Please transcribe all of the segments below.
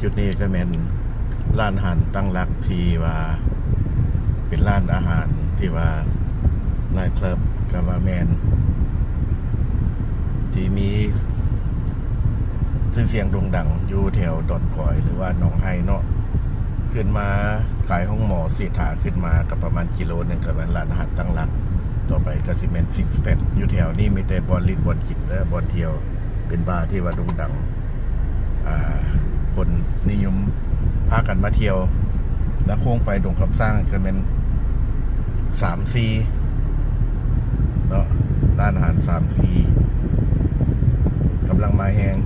ຈຸດນີ້ກໍແມ່ນຮ້ານອາຫານຕັ້ງຫຼັກທີ່ວ່າເປັນຮ້ານອາຫານທີ່ວ່າ night club ກໍວ່າແມ່ນ ທີ່ມີຊື່ສຽງໂດ່ງດັງຢູ່ແຖວດອນຄອຍ ຫຼືວ່າໜອງໄຮ່ເນາະ. ຂຶ້ນມາກາຍໂຮງໝໍເສດຖາ ຂຶ້ນມາກໍປະມານກິໂລໜຶ່ງ ກໍແມ່ນຮ້ານອາຫານຕັ້ງຫຼັກ. ຕໍ່ໄປກໍຊິແມ່ນ Six Pack. ຢູ່ແຖວນີ້ມີແຕ່ບ່ອນຫຼິ້ນບ່ອນກິນ ແລະ ບ່ອນທ່ຽວ ເປັນບາທີ່ວ່າໂດ່ງດັງ ອ່າ ຄົນນິຍົມພາກັນມາທ່ຽວ. ແລ້ວໂຄ້ງໄປດົງຄຳສ້າງກໍແມ່ນ ສາມສີ່ ເນາະ, ຮ້ານອາຫານ ສາມສີ່ ກຳລັງມາແຮງ,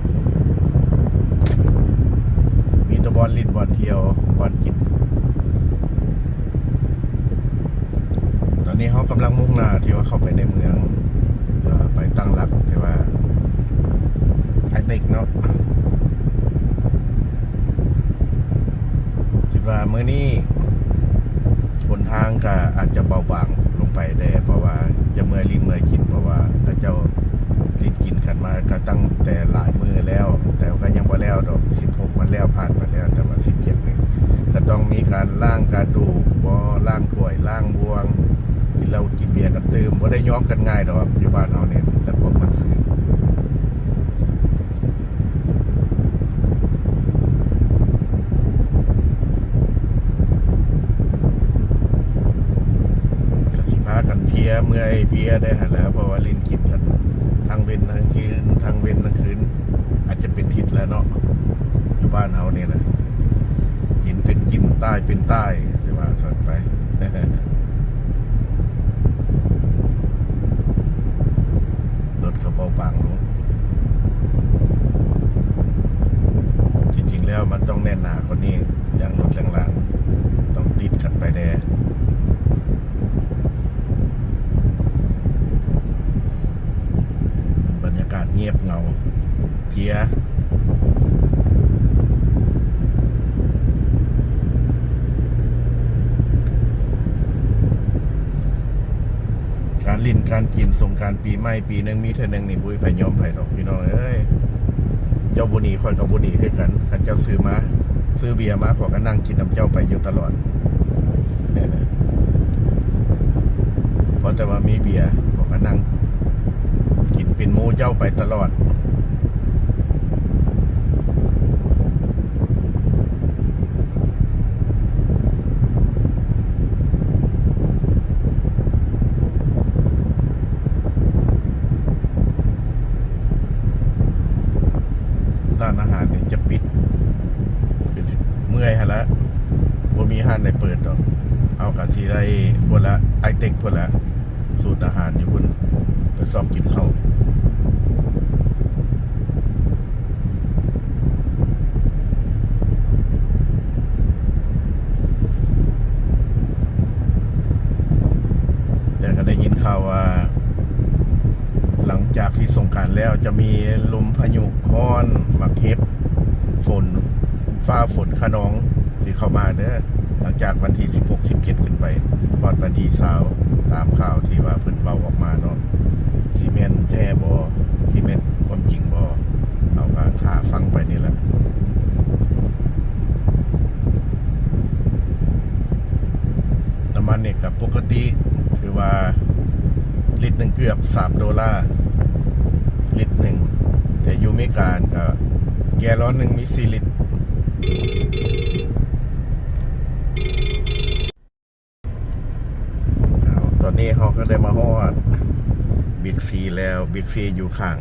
ມີແຕ່ບ່ອນຫຼິ້ນ ບ່ອນທ່ຽວ ບ່ອນກິນ. ຕອນນີ້ເຮົາກຳລັງມຸ່ງໜ້າທີ່ວ່າເຂົ້າໄປໃນເມືອງ ເພື່ອໄປຕັ້ງຫຼັກທີ່ວ່າ High Tech ເນາະ. ຄິດວ່າມື້ນີ້ຫົນທາງກໍອາດຈະເບົາບາງລົງໄປແດ່ ເພາະວ່າຈະເມື່ອຍລີ້ນເມື່ອຍກິນ ເພາະວ່າເຂົາເຈົ້າຫຼິ້ນກິນກັນມາກໍຕັ້ງແຕ່ຫຼາຍມື້ແລ້ວ, ແຕ່ວ່າກໍຍັງບໍ່ແລ້ວດອກ. ສິບຫົກມັນແລ້ວ ຜ່ານໄປແລ້ວ, ແຕ່ວ່າສິບເຈັດນີ້ກໍຕ້ອງມີການລ້າງກະດູກບໍ ລ້າງຖ້ວຍລ້າງບ່ວງ, ກິນເຫຼົ້າກິນເບຍກັນຕື່ມ. ບໍ່ໄດ້ຍອມກັນງ່າຍດອກ ຢູ່ບ້ານເຮົານີ້ ມີແຕ່ຄວາມມ່ວນຊື່ນ. ກໍຊິພາກັນເພຍເມື່ອຍເພຍໄດ້ຫັ້ນແຫຼະ ເພາະວ່າຫຼິ້ນກິນກັນທັງເວັນທັງຄືນ ທັງເວັນທັງຄືນ. ອາດຈະເປັນທິດແລ້ວເນາະ ຢູ່ບ້ານເຮົານີ້ນະ, ກິນເປັນກິນ ຕາຍເປັນຕາຍ ຊິວ່າຊັ້ນໄປ. ລົດກໍເບົາບາງລົງ. ທີ່ຈິງແລ້ວມັນຕ້ອງແໜ້ນໜາກວ່ານີ້, ເລື່ອງລົດເລື່ອງລາງ ຕ້ອງຕິດກັນໄປແດ່. ບັນຍາກາດງຽບເຫງົາ. ເພຍ. ການຫຼິ້ນການກິນ ສົງການປີໃໝ່ປີໜຶ່ງມີເທື່ອໜຶ່ງນີ້ ບໍ່ມີໃຜຍອມໃຜດອກພີ່ນ້ອງເອີຍ. ເຈົ້າບໍ່ໜີ ຂ້ອຍກໍບໍ່ໜີຄືກັນ. ຄັນເຈົ້າຊື້ມາ ຊື້ເບຍມາ ຂ້ອຍກໍນັ່ງກິນນຳເຈົ້າໄປຢູ່ຕະຫຼອດ. ພໍແຕ່ວ່າມີເບຍ ຂ້ອຍກໍນັ່ງກິນເປັນໝູ່ເຈົ້າໄປຕະຫຼອດ. ຮ້ານອາຫານນີ້ຈະປິດ ຄືຊິເມື່ອຍຫັ້ນລະ, ບໍ່ມີຮ້ານໃດເປີດດອກ. ເຮົາກໍຊິໄດ້ພຸ້ນລະ High Tech ພຸ້ນລະ. ສູດອາຫານຢູ່ພຸ້ນ ໄປຊອກກິນເຂົ້າ. ແຕ່ກໍໄດ້ຍິນຂ່າວວ່າ ຫຼັງຈາກທີ່ສົງການແລ້ວ ຈະມີລົມພາຍຸຮ້ອນ ໝາກເຫັບ ຝົນ ຟ້າຝົນຄະນອງຊິເຂົ້າມາເດີ ຫຼັງຈາກວັນທີສິບຫົກ ສິບເຈັດ ຂຶ້ນໄປ ຮອດວັນທີຊາວ ຕາມຂ່າວທີ່ວ່າເພິ່ນເວົ້າອອກມາເນາະ. ຊິແມ່ນແທ້ບໍ່? ຊິແມ່ນຄວາມຈິງບໍ່? ເຮົາກໍຖ້າຟັງໄປນີ້ແຫຼະ. ນ້ຳມັນນີ້ກໍປົກກະຕິ ຄືວ່າລິດໜຶ່ງເກືອບສາມໂດລາ ລິດໜຶ່ງ, ແຕ່ຢູ່ເມການກໍແກລອນໜຶ່ງມີສີ່ລິດ. ເອົາ ຕອນນີ້ເຮົາກໍໄດ້ມາຮອດ Big C ແລ້ວ. Big C ຢູ່ຂ້າງ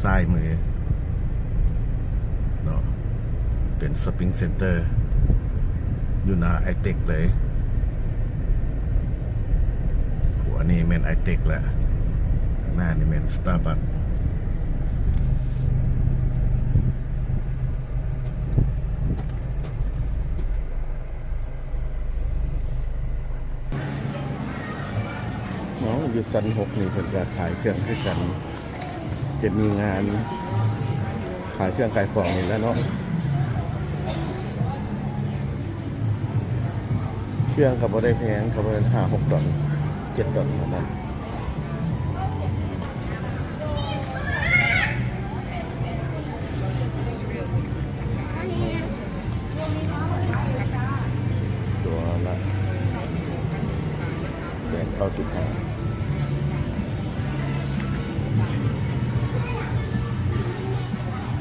ຊ້າຍມືເນາະ, ເປັນ shopping center ຢູ່ໜ້າ High Tech ເລີຍ. ຂົວນີ້ແມ່ນ High Tech ແລ້ວ, ໜ້ານີ້ແມ່ນ Starbucks. ເນາະ ຢູ່ຊັ້ນຫົກນີ້ເພິ່ນກໍຂາຍເຄື່ອງຄືກັນ, ຈະມີງານຂາຍເຄື່ອງຂາຍຂອງນີ້ແຫຼະເນາະ. ເຄື່ອງກໍບໍ່ໄດ້ແພງ, ກໍປະມານຫ້າຫົກດອນ, ເຈັດດອນເທົ່ານັ້ນ. ເກົ້າສິບຫ້າ.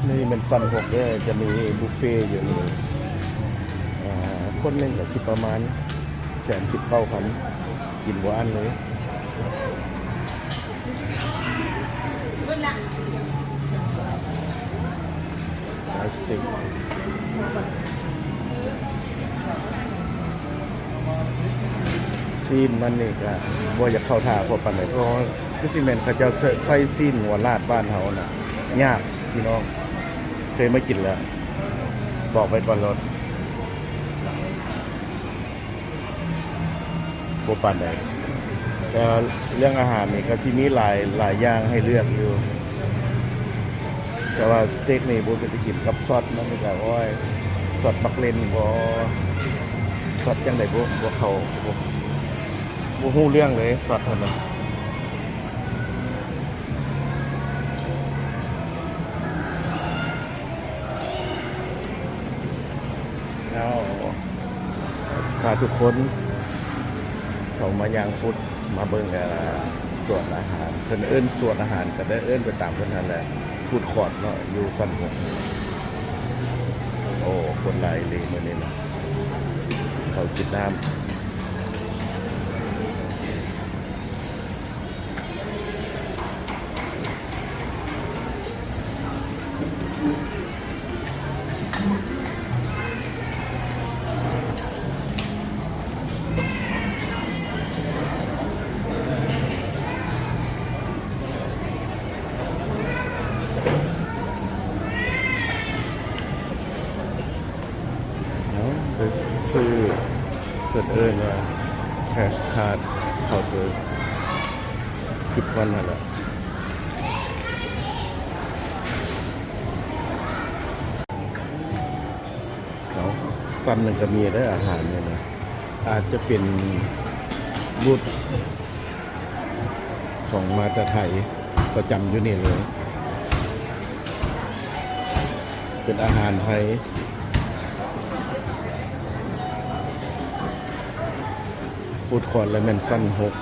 ນີ້ແມ່ນຊັ້ນຫົກເດີ ຈະມີບຸບເຟຢູ່ນີ້ ອ່າ ຄົນໜຶ່ງກໍຊິປະມານແສນສິບເກົ້າພັນ ກິນບໍ່ອັ້ນເລີຍ. ສະເຕັກ ຊີ້ນມັນນີ້ກະບໍ່ຢາກເຂົ້າທ່າພໍປານໃດ ເພາະວ່າຄືຊິແມ່ນເຂົາເຈົ້າໃຊ້ ໃຊ້ຊີ້ນງົວລາດບ້ານເຮົານະ ຍາກພີ່ນ້ອງ ເຄີຍມາກິນແລ້ວ ບອກໄວ້ກ່ອນໂລດ. ບໍ່ປານໃດ ແຕ່ວ່າເລື່ອງອາຫານນີ້ກໍຊິມີຫຼາຍ ຫຼາຍຢ່າງໃຫ້ເລືອກຢູ່ ແຕ່ວ່າສະເຕັກນີ້ບໍ່ເປັນຕາກິນກັບຊອດມັນນີ້ກໍ ໂອ້ຍ ຊອດໝາກເລັ່ນບໍ ຊອດຈັ່ງໃດບຸ ບໍ່ເຂົ້າ ບໍ່ ບໍ່ຮູ້ເລື່ອງເລີຍ ຊອດຫັ້ນນະ. ແລ້ວພາທຸກຄົນເຂົ້າມາຍ່າງຟຸດ ມາເບິ່ງ ເອີ ສວນອາຫານ ເພິ່ນເອີ້ນສວນອາຫານ ກໍໄດ້ເອີ້ນໄປຕາມເພິ່ນຫັ້ນແຫຼະ ຟູດຄອດເນາະ ຢູ່ຊັ້ນຫົກ. ໂອ້ ຄົນຫຼາຍອີ່ຫຼີມື້ນີ້ນະ ເຂົ້າກິນນ້ຳ. ເອົາ ໄປຊື້ ເພິ່ນເອີ້ນວ່າ cash card ເຂົ້າໂຕ ຄິດວ່ານັ້ນແຫຼະ. ເອົາ ຊັ້ນໜຶ່ງກໍມີເດີອາຫານນີ້ນະ ອາດຈະເປັນບູດ ຂອງມາແຕ່ໄທ ປະຈຳຢູ່ນີ້ເລີຍ ເປັນອາຫານໄທ ຟູດຄອດ ແລະ ແມ່ນຊັ້ນຫົກ.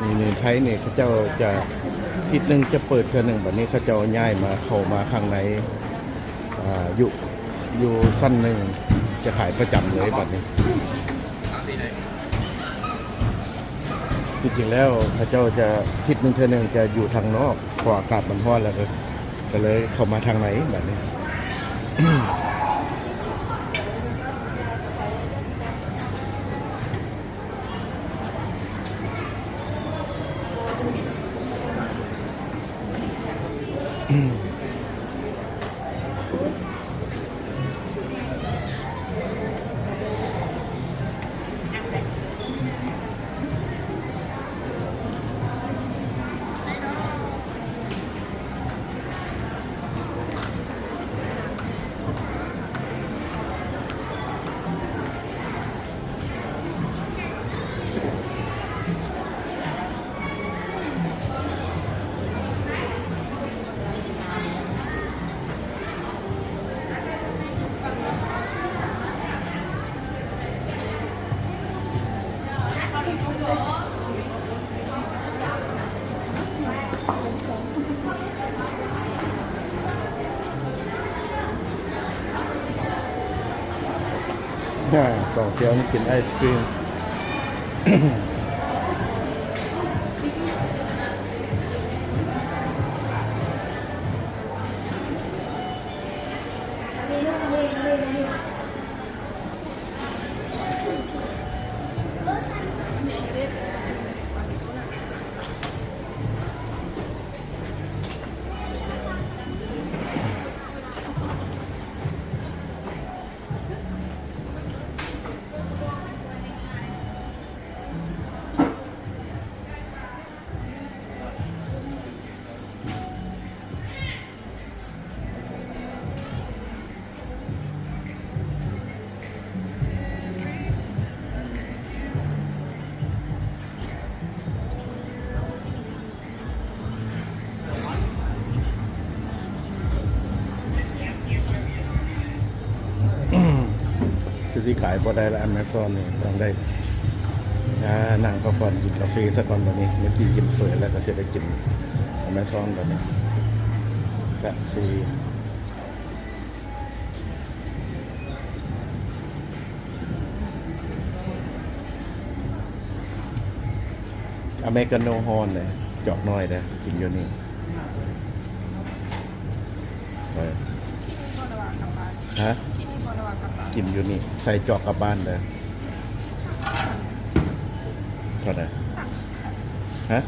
ນີ້ ໃນໄທນີ້ເຂົາເຈົ້າຈະ ທິດໜຶ່ງຈະເປີດເທື່ອໜຶ່ງ ບັດນີ້ເຂົາເຈົ້າຍ້າຍມາ ເຂົ້າມາຂ້າງໃນ ອ່າ ຢູ່ ຢູ່ຊັ້ນໜຶ່ງ ຈະຂາຍປະຈຳເລີຍບັດນີ້. ທີ່ຈິງແລ້ວເຂົາເຈົ້າຈະ ທິດໜຶ່ງເທື່ອໜຶ່ງຈະຢູ່ທາງນອກ ເພາະອາກາດມັນຮ້ອນ ແລ້ວກໍ ກໍເລີຍເຂົ້າມາທາງໃນບັດນີ້. ອາ ສອງສຽວມາກິນໄອສະຄຣີມ. ຄືຊິຂາຍບໍ່ໄດ້ລະ Amazon ນີ້ຕ້ອງໄດ້ ອ່າ ນັ່ງພັກຜ່ອນກິນກາເຟສາກ່ອນບາດນີ້. ເມື່ອກີ້ກິນເຝີແລ້ວ ກໍຊິໄປກິນອາເມຊອນບາດນີ້ ກາເຟ. ອາເມລິກາໂນຮ້ອນເດ້ ຈອກນ້ອຍເດ້ ກິນຢູ່ນີ້. ເອີ ຮະ? ກິນຢູ່ນີ້ ໃສ່ຈອກກັບບ້ານເດີ. ເທົ່າໃດ? ຮະ?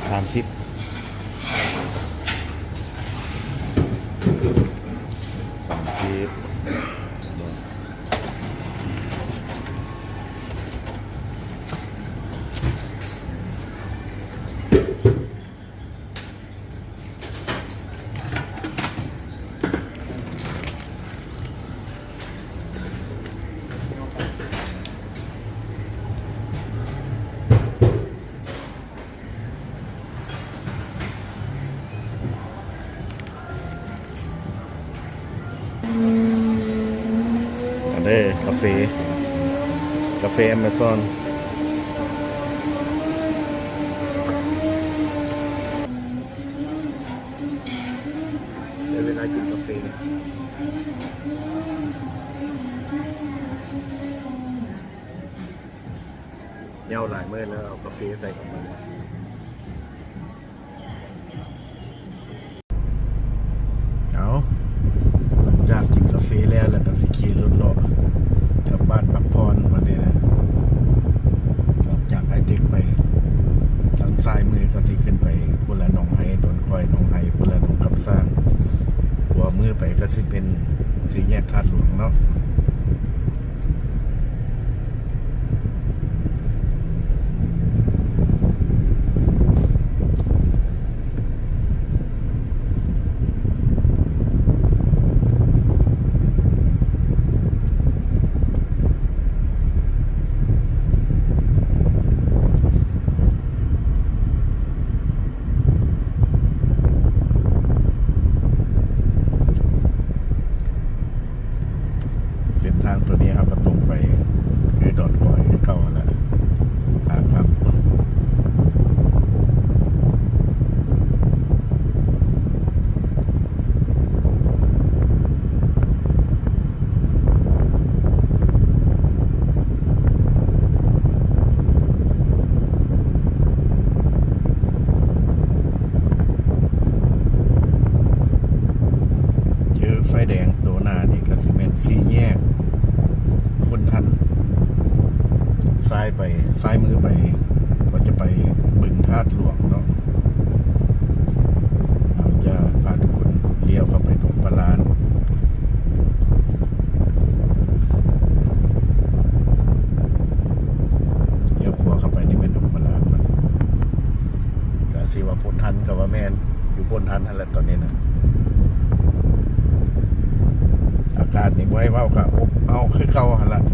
ສາມສິບ ສາມສິບ. ອັນເດ້ ກາເຟ ກາເຟອາເມຊອນ. ໄດ້ເວລາກິນກາເຟ. ເຫງົາຫຼາຍມື້ແລ້ວ ເອົາກາເຟໃສ່ກັບມື້. ເອົາ ຫຼັງຈາກກິນກາເຟແລ້ວ ແລ້ວກໍຊິຂີ່ລົດເລາະກັບບ້ານພັກຜ່ອນບາດນີ້ນະ. ອອກຈາກໄອເຕັກໄປ ທາງຊ້າຍມືກໍຊິຂຶ້ນໄປພຸ້ນລະ ໜອງໄຮ ດອນກ້ອຍ ໜອງໄຮ ພຸ້ນລະ ດອງຄຳຊ້າງ. ຂວາມືໄປກໍຊິເປັນສີ່ແຍກທາດຫຼວງເນາະ. ເສັ້ນທາງຕົວນີ້ເຮົາກໍຕົງໄປ ຄືດອນກ້ອຍຄືເກົ່າຫັ້ນແຫຼະ ຂາກັບ. ເຈີໄຟແດງໂຕໜ້ານີ້ກໍຊິແມ່ນສີ່ແຍກໂພນທັນ. ຊ້າຍໄປ ຊ້າຍມືໄປກໍຈະໄປບຶງທາດຫຼວງເນາະ. ເຮົາຈະພາທຸກຄົນລ້ຽວເຂົ້າໄປດົງປາລານ. ລ້ຽວຂວາເຂົ້າໄປນີ້ແມ່ນດົງປາລານ. ກະຊິວ່າໂພນທັນກໍວ່າແມ່ນ ຢູ່ໂພນທັນຫັ້ນແຫຼະຕອນນີ້ນະ. ອາກາດນີ້ບໍ່ໃຫ້ເວົ້າ ກະອົບເອົາຄືເກົ່າຫັ້ນລະ. ເ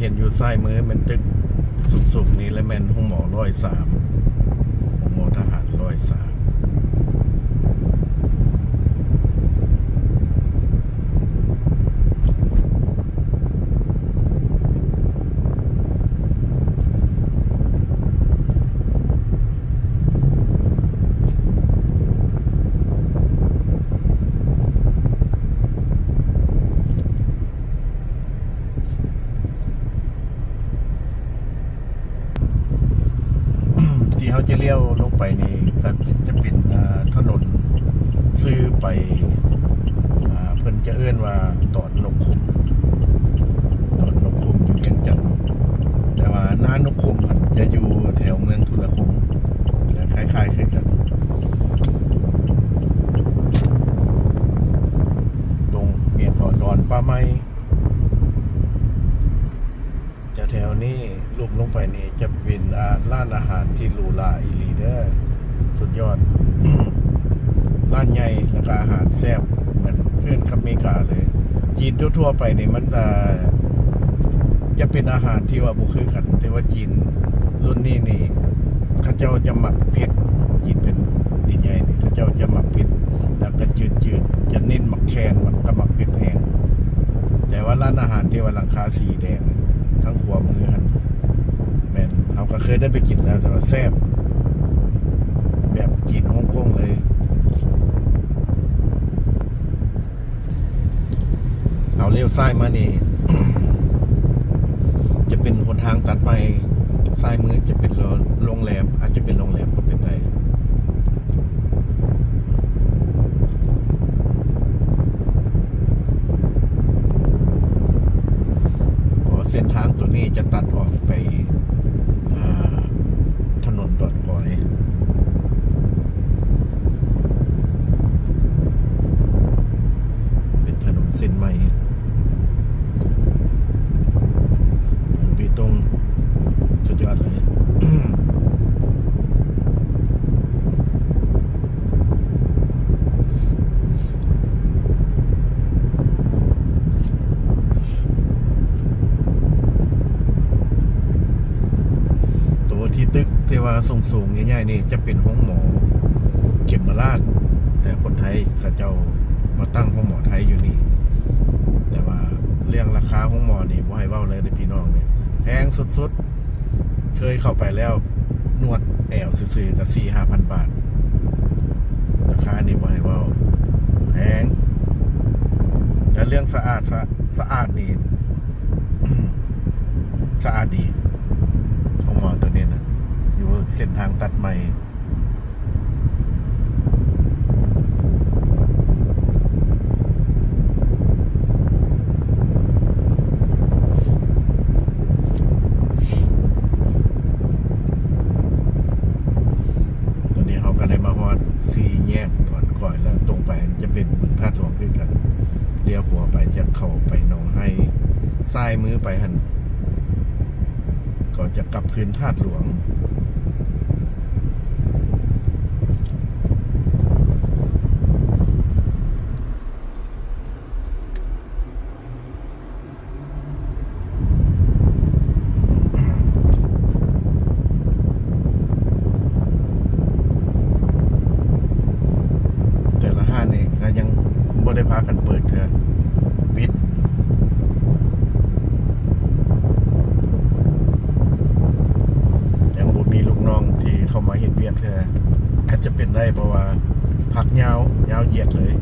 ເຫັນຢູ່ຊ້າຍມືແມ່ນຕຶກສູງໆນີ້ ແລະແມ່ນໂຮງໝໍຮ້ອຍສາມ ໂຮງໝໍທະຫານຮ້ອຍສາມ. ທີ່ເຮົາຈະລ້ຽວລົງໄປນີ້ກໍຈະ ຈະເປັນ ເອີ ຖະໜົນຊື່ໄປ ເພິ່ນຈະເອີ້ນວ່າດອນນົກຂຸມ ດອນນົກຂຸມຢູ່ວຽງຈັນ, ແຕ່ວ່ານານົກຂຸມຫັ້ນຈະຢູ່ແຖວເມືອງທຸລະຄົມ ແລະ ຄ້າຍໆຄືກັນ. ລົງ ເອີ້ນວ່າດອນປ່າໄມ້. ແຖວໆນີ້ ລຸ່ມລົງໄປນີ້ຈະເປັນ ອາ ຮ້ານອາຫານທີ່ຫຼູຫຼາອີ່ຫຼີເດີ ສຸດຍອດ ຮ້ານໃຫຍ່ ແລ້ວກໍອາຫານແຊບ ເໝືອນຄືກັບເມກາເລີຍ. ຈີນທົ່ວໆໄປນີ້ມັນ ອາ ຈະເປັນອາຫານທີ່ວ່າບໍ່ຄືກັນ ແຕ່ວ່າຈີນລຸ້ນນີ້ນີ້ ເຂົາເຈົ້າຈະມັກເຜັດ, ຈີນແຜ່ນດິນໃຫຍ່ນີ້ ເຂົາເຈົ້າຈະມັກເຜັດ ແລ້ວກໍຈືດໆ ຈະເນັ້ນໝາກແຄນ ແລ້ວກໍໝາກເຜັດແຮງ. ແຕ່ວ່າຮ້ານອາຫານທີ່ວ່າຫຼັງຄາສີແດງທາງຂວາມືຫັ້ນ ແມ່ນ ເຮົາກໍເຄີຍໄດ້ໄປກິນແລ້ວ ແຕ່ວ່າແຊບ ແບບຈີນຮົງກົງເລີຍ. ເຮົາລ້ຽວຊ້າຍມານີ້ ຈະເປັນຫົນທາງຕັດໃໝ່, ຊ້າຍມືຈະເປັນໂລ ໂລງແຮມ, ອາດຈະເປັນໂລງແຮມກໍເປັນໄດ້. ເພາະເສັ້ນທາງໂຕນີ້ຈະຕັດອອກໄປ ອາ ຖະໜົນດອນກອຍ ເປັນຖະໜົນເສັ້ນໃໝ່ ເບຕົງ ສຸດຍອດເລີຍ. ໂຕທີ່ຕຶກທີ່ວ່າສູງໆໃຫຍ່ໆນີ້ຈະເປັນໂຮງໝໍເຂັມມະລາດ, ແຕ່ຄົນໄທເຂົາເຈົ້າມາຕັ້ງໂຮງໝໍໄທຢູ່ນີ້. ແຕ່ວ່າເລື່ອງລາຄາໂຮງໝໍນີ້ບໍ່ໃຫ້ເວົ້າເລີຍເດີພີ່ນ້ອງເດີ, ແພງສຸດໆ. ເຄີຍເຂົ້າໄປແລ້ວ ນວດແອວຊື່ໆກໍສີ່ຫ້າພັນບາດ, ລາຄານີ້ບໍ່ໃຫ້ເວົ້າ ແພງ. ແຕ່ເລື່ອງສະອາດ ສະ ສະອາດນີ້ ສະອາດດີ ໂຮງໝໍໂຕນີ້ນະ ຢູ່ເສັ້ນທາງຕັດໃໝ່. ຕອນນີ້ເຮົາກໍໄດ້ມາຮອດສີ່ແຍກດອນກອຍແລ້ວ, ຕົງໄປຫັ້ນຈະເປັນບຶງທາດຫຼວງຄືກັນ, ລ້ຽວຂວາໄປຈະເຂົ້າໄປໜອງໄຮ່, ຊ້າຍມືໄປຫັ້ນ ກໍຈະກັບຄືນທາດຫຼວງ. ແຕ່ລະຮ້ານນີ້ກໍຍັງບໍ່ໄດ້ພາກັນເປີດເທື່ອ, ປິດ. ຍັງບໍ່ມີລູກນ້ອງທີ່ເຂົ້າມາເຮັດວຽກເທື່ອ. ອາດຈະເປັນໄດ້ ເພາະວ່າພັກຍາວ, ຍາວຢຽດເລີຍ.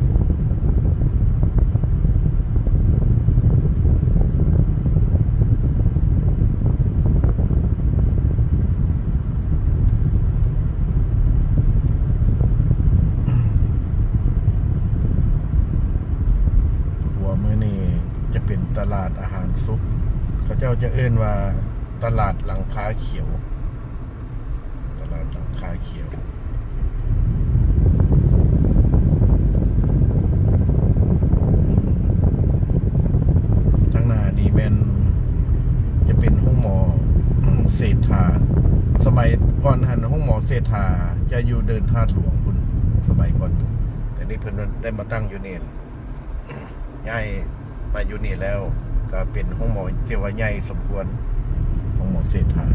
ຂວາມືນີ້ຈະເປັນຕະຫຼາດອາຫານສຸກ, ເຂົາເຈົ້າຈະເອີ້ນວ່າຕະຫຼາດຫຼັງຄາຂຽວ. ຕະຫຼາດຫຼັງຄາຂຽວ. ທາງໜ້ານີ້ແມ່ນຈະເປັນໂຮງໝໍເສດຖາ. ສະໄໝກ່ອນຫັ້ນ ໂຮງໝໍເສດຖາຈະຢູ່ເດີ່ນທາດຫຼວງພຸ້ນ, ສະໄໝກ່ອນ. ແຕ່ນີ້ເພິ່ນໄດ້ມາຕັ້ງຢູ່ນີ້, ຍ້າຍມາຢູ່ນີ້ແລ້ວ. ກໍເປັນໂຮງໝໍທີ່ວ່າໃຫຍ່ສົມຄວນ ໂຮງໝໍເສດຖາ.